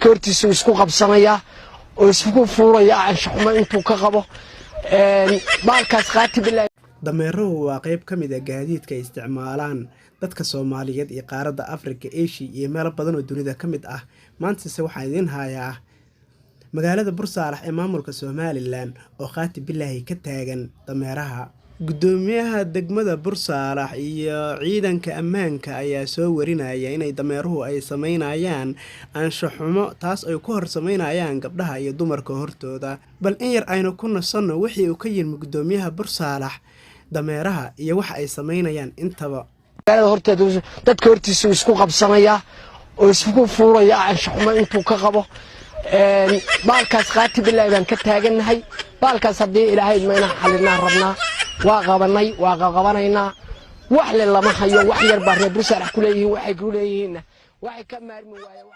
Dadka hortiisa isku qabsanaya oo isku fuuraya anshaxumo intuu ka qabo baalkaas qaati bilaa. Dameeruhu waa qayb ka mid ah gaadiidka ay isticmaalaan dadka Soomaaliyeed iyo qaaradda Afrika, Asia iyo meelo badan oo dunida ka mid ah. Maantase waxaan idiin hayaa magaalada Bursaalax ee maamulka Somaliland oo khaati bilaahi ka taagan dameeraha. Gudoomiyaha degmada Bursaalax iyo ciidanka ammaanka ayaa soo warinaya inay dameeruhu ay sameynayaan anshaxumo, taas ay ku hor sameynayaan gabdhaha iyo dumarka hortooda. Bal in yar aynu ku nasanno wixii uu ka yimi gudoomiyaha Bursaalax dameeraha iyo waxa ay sameynayaan intaba. Magaalada horteeda dadka hortiisa isku qabsanaya oo isku fuuraya anshaxumo intuu ka qabo baalkaas qaati bilaahi baan ka taagannahay. Baalkaas haddii Ilaahay ma inaan xalinaan rabnaa. Waa qabanay, waa qaqabanaynaa. Wax le lama hayo, wax yar baa reer Bursaalax ku leeyihiin. Waxay ku leeyihiinna waxay ka maarmi waayeen.